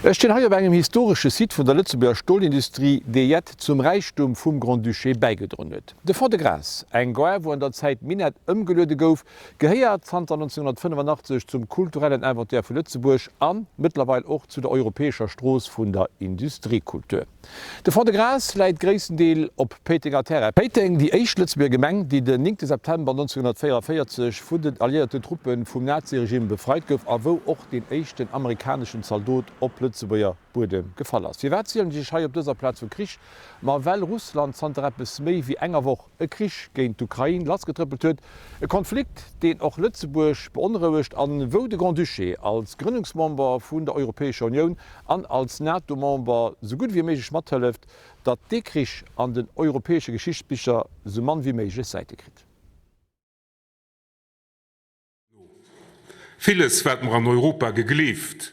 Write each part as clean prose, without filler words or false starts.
Ech stinn hei op engem historesche Site vun der Lëtzebuerger Stolindustrie, dee jett zum Räichtum vum Grand-Duché bäigedroen huet. De Fond-de-Gras, eng Gare wou an der Zäit Minett ëmgeluede gouf, gehéiert zanter 1985 zum kulturellen Inventaire vu Lëtzebuerg an mëttlerweil och zu der europäescher Strooss vun der Industriekultur. De Fond-de-Gras läit gréisstendeel op Péitenger Terrain. Péiteng, déi éischt Lëtzebuerger Gemeng, déi den 9 September 1944 vun den alliéierten Truppe vum Naziregime befreit gouf a wou och deen éischten amerikaneschen Zaldot op Lëtzebuerger Buedem gefall ass. Firwat zielen ech Iech hei op dëser Plaz vum Krich? Ma well Russland zanter eppes méi wéi enger Woch e Krich géint d'Ukrain lassgetrëppelt huet, e Konflikt, deen och Lëtzebuerg beonrouegt an wou de Grand-Duché als Grënnungsmember vun der Europäescher Unioun an als NATO-Member sou gutt ewéi méiglech mathëlleft, datt dee Krich an den europäesche Geschichtsbicher sou mann wéi méiglech Säite kritt. Villes, wat mer an Europa gegleeft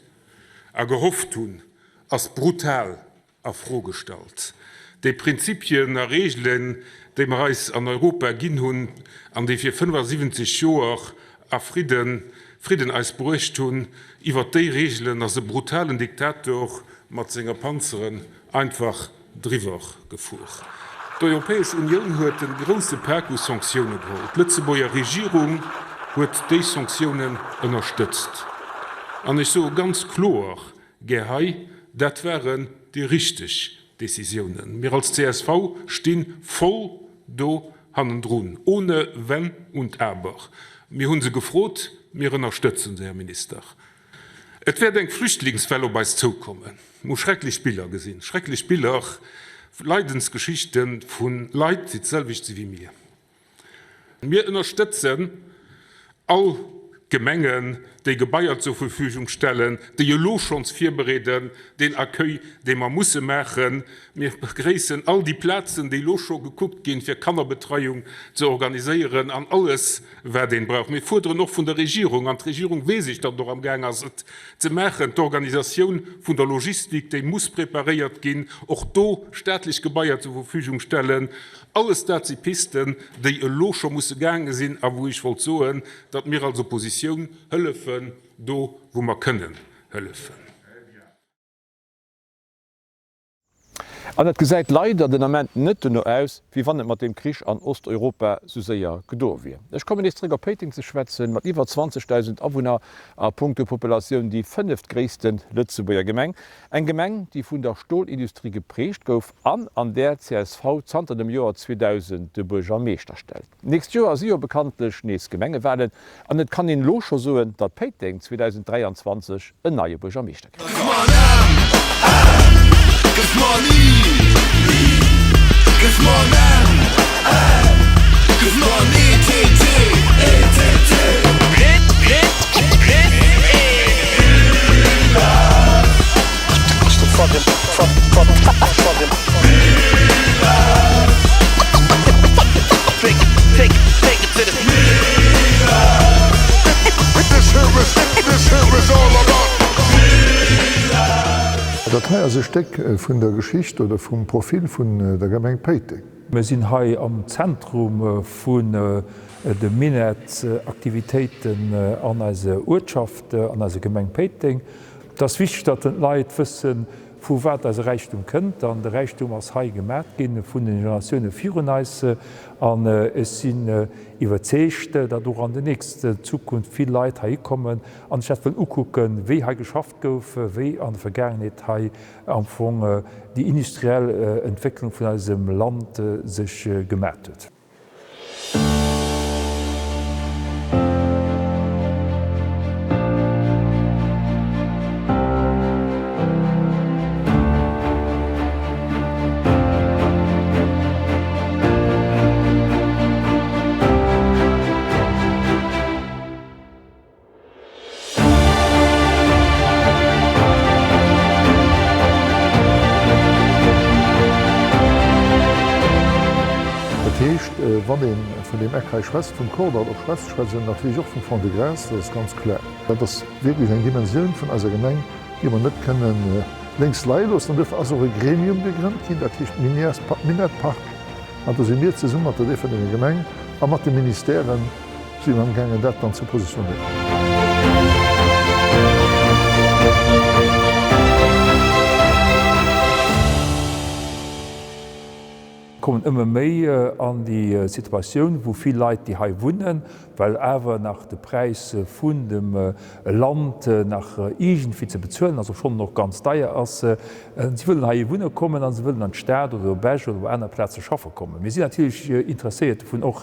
a gehofft hunn, ass brutal a Fro gestallt. Déi Prinzipien a Reegelen, déi mer eis an Europa ginn hunn an déi fir 75 Joer a Fridden Fridden eis bruecht hunn, iwwert déi Reegelen ass e brutalen Diktator mat senger Panzeren einfach driwwer gefuer. D'Europäesch Unioun huet e grousse Pak u Sanktioune geholl. D'Lëtzebuerger Regierung huet déi Sanktiounen ënnerstëtzt. An ech soe ganz kloer gär hei, dat waren déi richteg Decisiounen. Mir als csv sti voll do hannendrun, ohne Wenn und Aber. Mir hu se gefrot, mir ënnerstëtzen se, Här Minister. Et wäert eng Flüchtlingswell op eis zoukommen. Mir hu schrecklech Biller gesinn, schrecklech Biller, Leidensgeschichte vu Leit, déi d'selwecht si wéi mir. Mir ënnerstëtzen all d'Gemengen, déi Gebaier zur Verfügung stellen, déi elo schonns virbereeden, deen Accueil, dee mer musse maachen. Mir begréissen all déi Plazen, déi elo scho gekuckt ginn, fir Kannerbetreiung ze organiséieren an alles, wat een brauch. Mir fuerderen och vun der Regierung, an d'Regierung weess ech, datt et och amgaang ass et ze maachen, d'Organisatioun vun der Logistik, déi muss preparéiert ginn, och do staatlech Gebaier zur Verfügung stellen. Alles dat si Pisten, déi elo scho musse gaange sinn a wou ech wollt soen, datt mir als Oppositioun hëllefen do, wou mer kënnen hëllefen. An et gesäit leider den Ament net dono aus, wéi wann et mat deem Krich an Osteuropa sou séier gedoe wier. Ech kommen nees zréck op Péiteng ze schwätzen, mat iwwer 20.000 Awunner a punkto Populatioun déi fënneftgréisste Lëtzebuerger Gemeng. Eng Gemeng, déi vun der Stolindustrie geprägt gouf an an där csv zanter dem Joer 2000 de Buergermeeschter stellt. D'nächst Joer si jo bekanntlech nees Gemengewalen an et kann een elo scho soen, datt Péiteng 2023 en neie Buergermeeschter kritt. Dat hei ass e Stéck vun der Geschicht oder vum Profil vun der Gemeng Péiteng. Mir sinn hei am Zentrum vun de Minettsaktivitéiten an eiser Uertschaft, an eiser Gemeng Péiteng. Et ass wichteg, datt d'Leit wëssen, vu wat eise Räichtum kënnt. An de Räichtum ass hei gemat ginn vun den Generatioune virun eis. An ech sinn iwwerzeegt, datt och an der nächster Zukunft vill Leit heihi kommen an sech dat wëllen ukucken, wéi hei geschafft gouf, wéi an der Vergaangenheet hei am Fong déi industriell Entwécklung vun eisem Land sech gemat huet. Dat heescht, wann ee vun deem Eck hei schwätzt, vum Kordall och schwätzt, schwätzt een natierlech och vum Fond-de-Gras, dat ass ganz kloer. Dat ass wierklech eng Dimensioun vun eiser Gemeng, déi mer net kënnen lénks leie loossen. An duerfir ass och e Gremium gegrënnt ginn, dat heescht Minettpark. An do si mir zesumme mat der Déifferdenger Gemeng a mat de Ministèren, Si sinn amgaangen dat dann ze positionéieren. kommen ëmmer méi an déi Situatioun, wou vill Leit, déi hei wunnen, well awer nach de Präis vun dem Land nach iergendwéi ze bezuelen ass, obschonn en och ganz deier ass, si wëllen hei wunne kommen a se wëllen an d'Stad oder op Esch oder op aner Plaze schaffe kommen. Mir sinn natierlech interesséiert dovun, och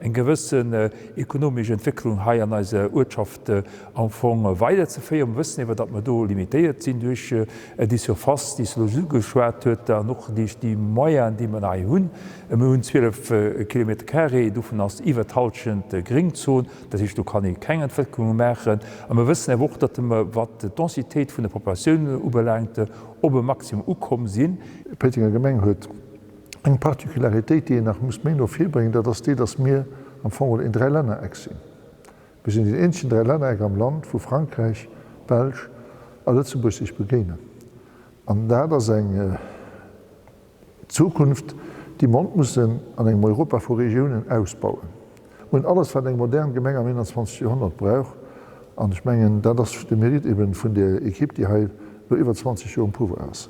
eng gewëssen ekonomesch Entwécklung hei an eiser Uertschaft am Fong weiderzeféieren. Mir wëssen awer, datt mer do limitéiert sinn duerch déi Surface, déi s de elo ugeschwat huet, an och duerch déi Moyenen, déi mer hei hunn. Mir hunn 12 Kilometer carré, dovun ass iwwer d'Hallschent Gréngzon, dat heescht, do kann ee keng Entwécklunge maachen. A mir wëssen awer och, datt mer, wat d'Densitéit vun der Populatioun ubelaangt, op e Maximum ukomm sinn. D'Péitenger Gemeng huet Eng Particularitéit, déi een nach muss méi no vir bréngen, dat ass déi, dass mir am Fong geholl een Dräilännereck sinn. Mir sinn deen eenzegen Dräilännereck am Land, wou Frankräich, d'Belsch a Lëtzebuerg sech begéinen. An dat ass eng Zukunft, déi mer ont mussen an engem Europa vu Regiounen ausbauen. Mir hunn alles, wat eng modern Gemeng am 21. Joerhonnert brauch. An ech mengen, dat ass de Mérite eben vun där Equipe, déi hei elo iwwer 20 Joer um Pouvoir ass.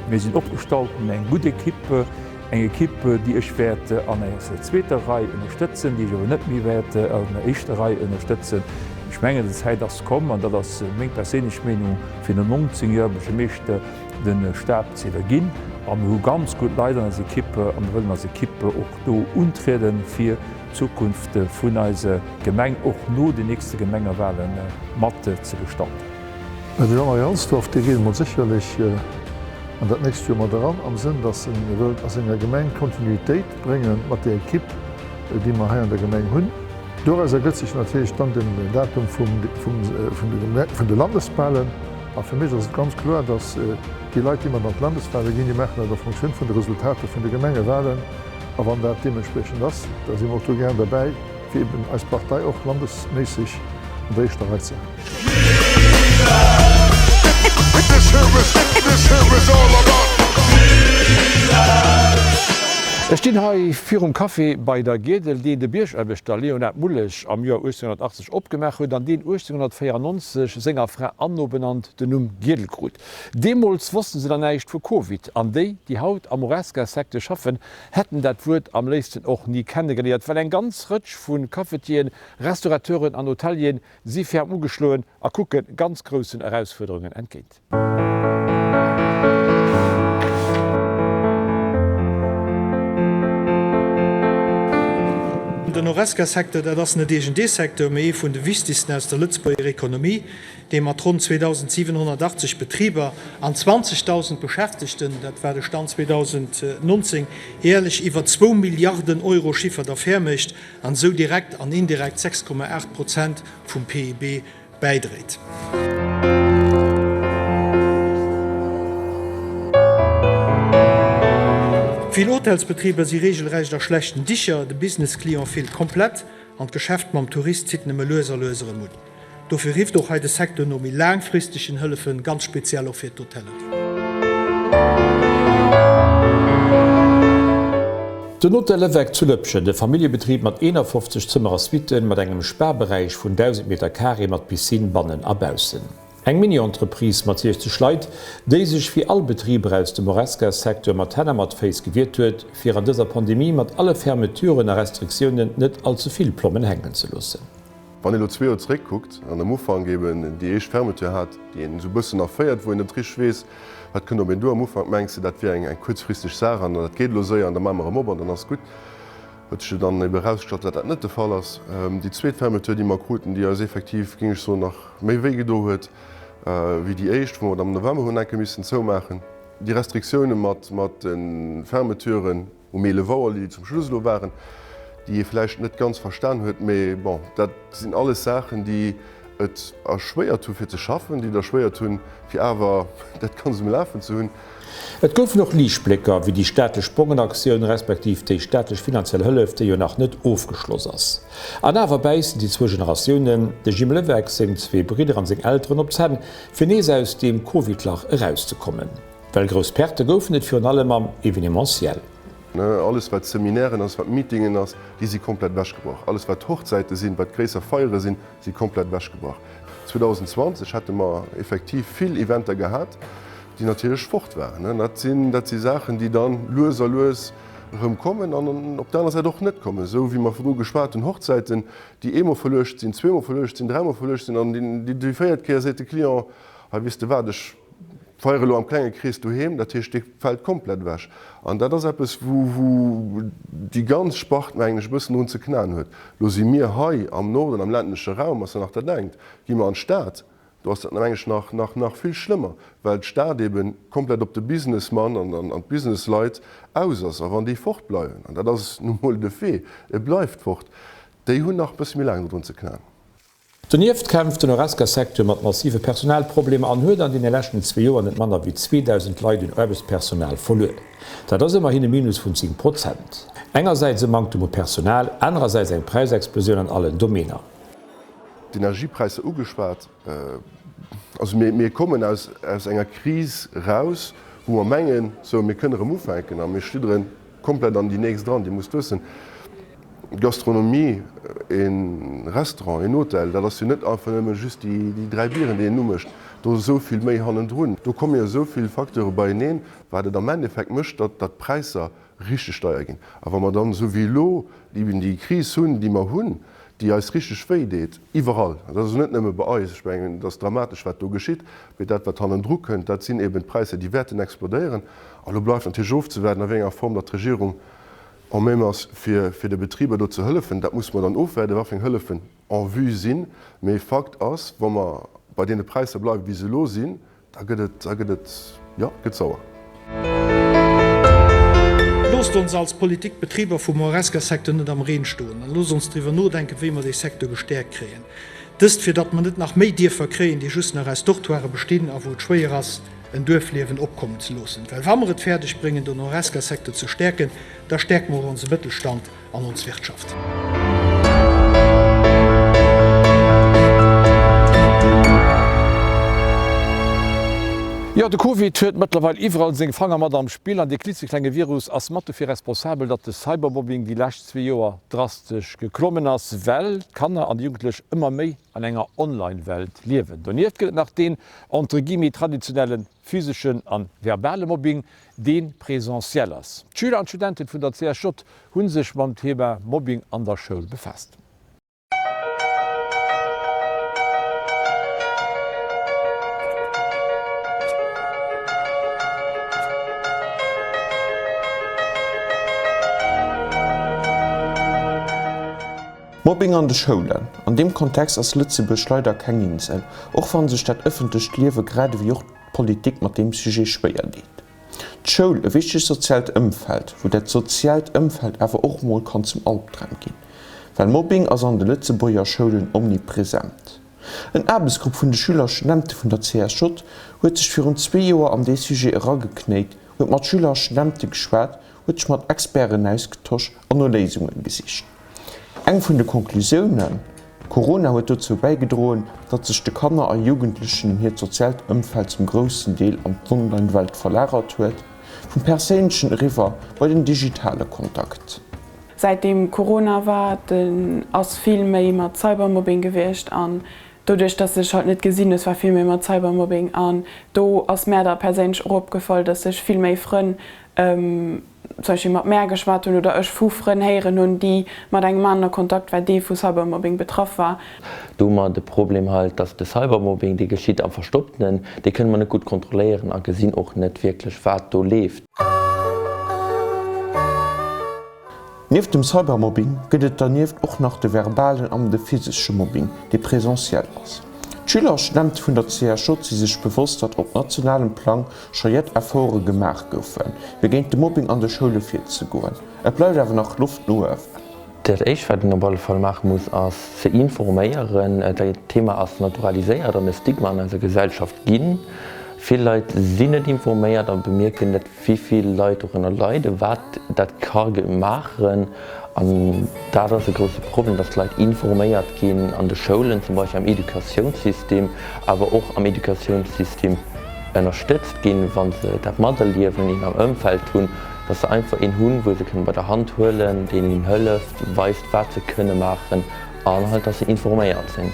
Mir sinn opgestallt, mir hunn eng gutt Equipe, eng Equipe, déi ech wäert an der zweeter Rei ënnerstëtzen, déi ech awer net méi wäert an der éischter Rei ënnerstëtzen. Ech mengen, déi Zäit ass komm, an dat ass meng perséinlech Meenung, fir no 19 Joer Buergermeeschter de Stab ze iwwerginn. A mir hu ganz gutt Leit an eiser Equipe a mir wëllen als Equipe och do untrieden, fir d'Zukunft vun eiser Gemeng och no den nächste Gemengewale mat ze gestalten. De Jean-Marie Halsdorf, dee geet emol sécherlech an dat nächst Joer mat eran, am Sënn, datt e wëllt a senger Gemeng Kontinuitéit brénge mat där Equipe, déi mer hei an der Gemeng hunn. Doraus ergëtt sech natierlech dann den Datum vun de Landeswahlen. A fir mech ass et ganz kloer, datt déi Leit, déi mat an d'Landeswahle ginn, déi maachen dat a Fonctioun vun de Resultater vun de Gemengewahlen. A wann dat deementspriechend ass, da si mer och do gären derbäi, fir eben eis Partei och landesméisseg an der éischter Rei ze halen. Ech stinn hei virum Café Bei der Giedel, deen de Biergaarbechter Léonard Mulesch am Joer 1880 opgemaach huet an deen 1894 senger Fra Anne no benannt den Numm Giedel krut. Deemools wossten se nach näischt vu Covid an déi, déi haut am Horesca-Secteur schaffen, hätten dat Wuert am léifsten och ni kennegeléiert, well eng ganz Rëtsch vu Cafetieren, Restaurateuren an Hotelieren si ferm ugeschloen a kucke ganz groussen Erausfuerderungen entgéint. Den Horesca-Secteur, dat ass net iergendee Secteur, mee ee vun de wichtegsten aus der Lëtzebuerger Ekonomie, dee mat ronn 2.780 Betriber an 20.000 Beschäftegten, dat war de Stand 2019, järlech iwwer zwou Milliarden Euro Chiffre d'affaires mécht an esou direkt an indirekt 6,8 Prozent vum PIB bäidréit. Vill Hotelsbetriber si reegelrecht a schlechten Dicher, de Business-Client feelt komplett an d'Geschäft mam Tourist zitt nëmme lues a lues erëm un. Dofir rifft och hei de Secteur no méi laangfristegen Hëllefen, ganz speziell och fir d'Hotellerie. Den Hotel Leweck zu Lëppschen, e Familljebetrib mat 51 Zëmmer a Suitten, mat engem Spa-Beräich vun 1.000 Meter Carré mat Piscine bannen a baussen. Eng Mini-Entreprise mat 60 Leit, déi sech wéi all Betriber aus dem Horesca-Secteur mat Hänn a mat Féiss gewiert huet, fir an dëser Pandemie mat alle Fermeturen a Restriktiounen net all ze vill Plommen hänken ze loossen. Wann ee lo zwee Joer zeréckkuckt an am Ufank eben déi éischt Fermeture hat, déi een esou e bëssen erféiert, wou een net richteg weess, wat kënnt op een duer, am Ufank mengs de, dat wier eng eng kuerzfristeg Saach an dat geet elo séier an da maache mer erëm op an dann ass gutt, huet sech jo dann ebe erausgestallt, datt dat net de Fall ass. Déi zweet Fermeture, déi mer kruten, déi eis effektiv, géing ech soen, nach méi wéi gedo huet wéi déi éischt, wou mer dann am November hunn enke missen zoumaachen, déi Restriktioune mat de Fermeturen, Um 11 Auer, déi zum Schluss elo waren, déi ee vläicht net ganz verstan huet, mee bon, dat sinn alles Saachen, déi et erschwéiert hu fir ze schaffen, déi et erschwéiert hunn, fir awer dat Ganzt um Lafen ze hunn. Et goufen och Liichtblécker, wéi déi staatlech Bongenaktioun, respektiv déi staatlech finanziell Hëllef, déi jo nach net ofgeschloss ass. An awer bäissen déi zwou Generatiounen, de Jim Leweck, seng zwee Bridder an seng Elteren, op d'Zänn, fir nees aus deem Covid-Lach erauszekommen. Well grouss Perte goufen et virun allem am Evenementiel. Alles wat Seminairen ass, wat Meetingen ass, déi si komplett ewechgebrach. Alles wat Hochzäite sinn, wat gréisser Feiere sinn, si komplett ewechgebrach. 2020 hätte mer effektiv vill Eventer gehat, déi natierlech fort waren. Dat sinn, dat si Saachen, déi dann lues a lues erëm kommen an op der aner Säit och net kommen. Esou wéi mer virdru geschwat hunn, Hochzäiten, déi eemol verluecht sinn, zweemol verluecht sinn, dräimol verluecht sinn an déi véiert Kéier seet de Client, hei weess de wat, ech feiere elo am klenge Krees doheem, dat heescht, dee fält komplett ewech. An dat ass eppes, wou déi ganz Spart, mengen ech, e bëssen drun ze knaen huet. Lo si mir hei am Norden, am ländleche Raum ass jo nach dat engt. Gi mer an d'Stad, do ass dat, meng ech, nach, nach, nach vill schlëmmer, well d'Stad eebe komplett op de Businessmann an an d'Businessleit aus ass. A wann déi fortbleiwen, an dat ass nu mol de Fait, e bleift fort, déi hunn nach e bësse méi laang dodrun ze knaen. Donieft kämpft den Horesca-Secteur mat massive Personalproblemer an huet an deene leschten zwee Joer net manner wéi 2.000 Leit un Aarbechtspersonal verluer. Dat ass ëmmerhin e Minus vun 10 Prozent. Engersäits e Manktem u Personal, anerersäits eng Präisexplosioun an allen Domainer. D'Energiepräisser ugeschwat. Also mir kommen aus enger Kris eraus, wou mer mengen, sou mir kënne erëm ufänken a mir schliddere komplett an déi nächst eran. Dir musst wëssen, Gastronomie, e Restaurant, een Hotel, dat ass jo net einfach nëmme just déi 3 Bieren, déi een umécht. Do ass esou vill méi hannendrun. Do komme jo esou vill Facteure beieneen, wat et am Endeffekt mécht, datt d'Präisser richteg deier ginn. A wa mer dann, esou wéi elo, eben déi Kris hunn, déi mer hunn, déi eis richteg wéi deet, iwwerall, dat ass net nëmme bei eis, ech mengen, et ass dramatesch, wat do geschitt, mee dat, wat hannendru kënnt, dat sinn eben d'Präisser, déi wäerten explodéieren. A lo bleift natierlech ofzewaarden, a wéi enger Form datt d'Regierung En même ass, fir fir de Betriber do ze hëllefen. Dat musse mer dann ofwäerden, wat fir eng Hëllefen en vue sinn. Mee Fakt ass, wa mer bei deene Präisser bleiwen, wéi se elo sinn, da gëtt et, da gëtt et, jo, et gëtt sauer. Loosst ons als Politik d'Betriber vum Horesca-Secteur net am Reen stoen an loosst ons driwwer nodenken, wéi mer dee Secteur gestäerkt kréien. Dëst, fir datt mer net nach méi Dierfer kréien, déi just nach aus Dortoiren bestinn a wou et schwéier ass, en Duerfliewen opkommen ze loossen. Well wa mer et fäerdeg bréngen, den Horesca-Secteur ze stäerken, da stäerke mer och onse Mëttelstand an ons Wirtschaft. Jo, de Covid huet mëttlerweil iwwerall seng Fanger mat am Spill an dee klitzeklenge Virus ass mat dofir responsabel, datt de Cybermobbing déi lescht zwee Joer drastesch geklommen ass, well d'Kanner an déi Jugendlech ëmmer méi an enger Online-Welt liewen. Donieft gëtt et nach deen entre guillemets traditionelle physeschen an verbale Mobbing, dee presentiell ass. D'Schüler an d'Studenten vun der CSJ hu sech mam Thema Mobbing an der Schoul befaasst. Mobbing an de Schoulen, An deem Kontext ass Lëtzebuerg leider keng Insel, och wann sech dat ëffentlecht Liewe grad ewéi och d'Politik mat deem Sujet schwéier deet. D'Schoul, e wichtegt soziaalt Ëmfeld, wou dat soziaalt Ëmfeld awer och mol kann zum Albdram ginn. Well Mobbing ass an de Lëtzebuerger Schoulen omnipresent. En Aarbechtsgrupp vun de Schüler a Studente vun der CSJ huet sech virun zwee Joer an dee Sujet erageknéit, huet mat Schüler a Studente geschwat, huet sech mat Experten ausgetosch an no Léisunge gesicht. Eng vun de Conclusiounen, Corona huet dozou bäigedroen, datt sech de Kanner a Jugendlechen hiert soziaalt Ëmfeld zum groussen Deel an d'Online-Welt verlagert huet, vum perséinlechen eriwwer bei den digitale Kontakt. Säitdeem Corona war, ass vill méi mat Cybermobbing gewiescht an doduerch dass de dech halt net gesinn hues, war vill méi mat Cybermobbing an do ass mär da perséinlech och opgefall, dass sech vill méi Frënn zum Beispill mat mär geschwat hunn oder ech vu Frënn héieren hunn, déi mat engem anere Kontakt war, dee vu Cybermobbing betraff war. Do hu mer de Problem halt, dass de Cybermobbing, dee geschitt am Verstopptenen, dee kënne mer net gutt kontrolléieren a gesinn och net wierklech, wat do leeft. Nieft dem Cybermobbing gëtt et dernieft och nach de verbalen an de physesche Mobbing, dee presentiell ass. D'Schüler a Studente vun der CSJ si sech bewosst, datt op nationalem Plang scho jett Efforte gemaach goufen, fir géint de Mobbing an de Schoule virzegoen. Et bleift awer nach Loft no uewen. Dat éischt wat een op alle Fall maache muss ass ze informéieren. Dat Thema ass naturaliséiert an e Stigma an eiser Gesellschaft ginn. Vill Leit sinn net informéiert a bemierken net wéi vill Leit dorënner leiden, wat dat ka maachen. An dat ass e grousse Problem, dass d'Leit informéiert ginn an de Schoulen, zum Beispill am Educatiounssystem, awer och am Educatiounssystem ënnerstëtzt ginn, wa se dat materliewen, een am Ëmfeld hunn. Dass se einfach een hunn, wou se kënnen bei der Hand huelen, deen hinnen hëlleft, weist, wat se kënne maachen an halt, dass se informéiert sinn.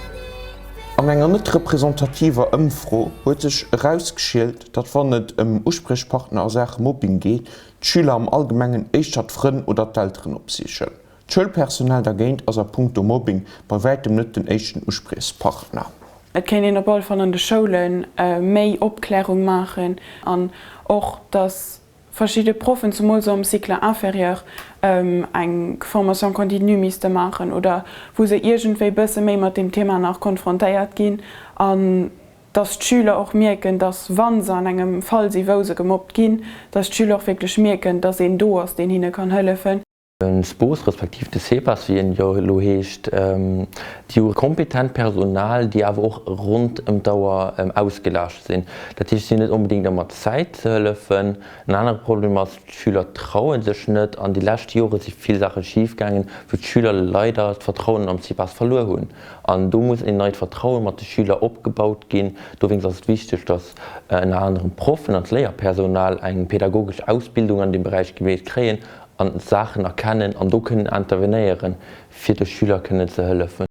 An enger net representativer Ëmfro huet sech erausgeschielt, datt wann et ëm Uspriechpartner a Saache Mobbing geet, d'Schüler am Allgemengen éischter d'Frënn oder d'Elteren opsichen. D'Schoulpersonal dergéint ass a punkto Mobbing bei wäitem net den éischten Uspriechspartner. Et kéint een op alle Fall an de Schoule méi Opklärung maachen an och, datt verschidde Proffen, zemools am Cycle inférieur, eng Formation continue misste maachen oder wou se iergendwéi bësse méi mat deem Thema nach konfrontéiert ginn an dass d'Schüler och mierken, dass wa se an engem Fall si wou se gemobbt ginn, dass d'Schüler och wierklech mierken, dass een do ass, deen hinne kann hëllefen. De SPOS, respektiv de CEPAS, wéi en jo elo heescht, déi hu kompetent Personal, déi awer och ronnt ëm d'Auer ausgelaascht sinn. Dat heescht, si hunn net onbedéngt ëmmer Zäit ze hëllefen. En anere Problem ass, d'Schüler traue sech net. An déi lescht Jore si vill Saache schif gaangen, wou d'Schüler leider d'Vertrauen am CEPAS verluer hunn. An do muss en neit Vertraue mat de Schüler opgebaut ginn. Dowéinst ass et wichteg, datt ënner anerem d'Proffen an d'Léierpersonal eng pedagogesch Ausbildung an deem Beräich gemeet kréien an d'Saachen erkennen an do kënnen intervenéieren, fir de Schüler kënnen ze hëllefen.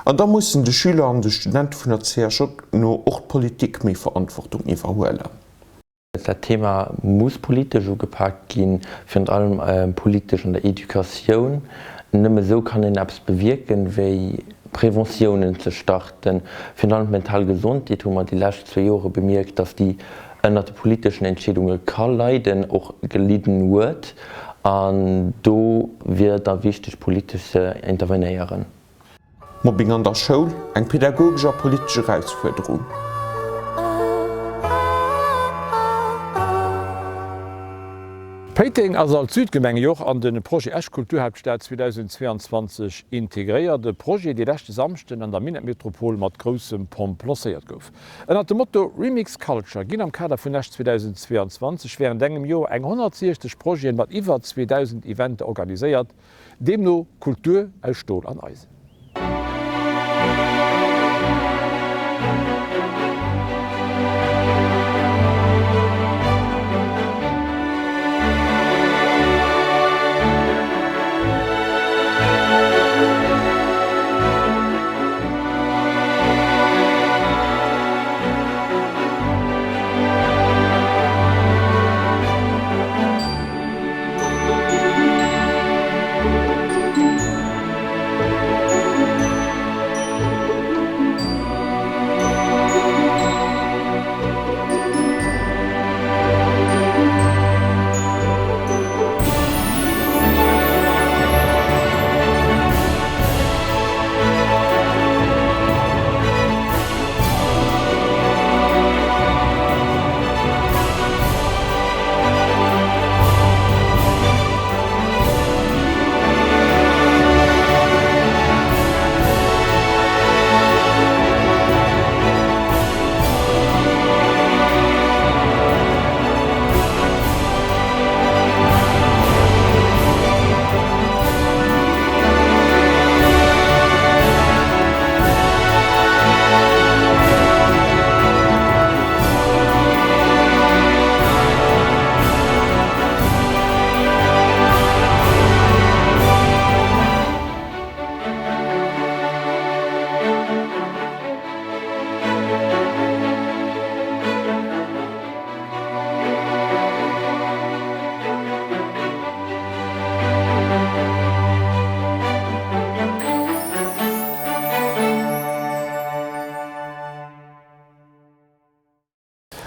An da mussen de Schüler an de Studente vun der CHJ no och d'Politik méi Verantwortung iwwerhuelen. Dat Thema muss politesch ugepaakt ginn, virun allem politesch an der Educatioun. Nëmme esou kann een eppes bewierken, wéi Preventiounen ze starten. Virun allem d'mental Gesondheet hu mer déi lescht zwee Jore bemierkt, datt déi ënnert de politeschen Entscheedunge ka leiden, och gelidden huet. An do wier et da wichteg, politesch ze intervenéieren. Mobbing an der Schoul, eng pädagogesch a politesch Erausfuerderung. Péiteng ass als Südgemeng jo och an de Projet Esch Kulturhaaptstad 2022 integréiert, e Projet, dee leschte Samschden an der Minett-Metropol mat groussem Pomp lancéiert gouf. Ënnert dem Motto Remix Culture ginn am Kader vun Esch 2022 wärend engem Joer eng 160 Projeten mat iwwer 2.000 Eventer organiséiert, Deemno Kultur aus Stol an Eisen.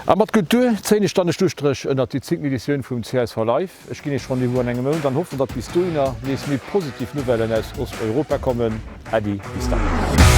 A mat Kultur zéien ech dann e Schlusstréch ënnert déi zéngten Editioun vum csv Live. Ech ginn Iech Rendez-vous an engem Mount an hoffen, datt bis dohinner nees méi positiv Nouvellen aus Osteuropa kommen. Äddi, bis dann.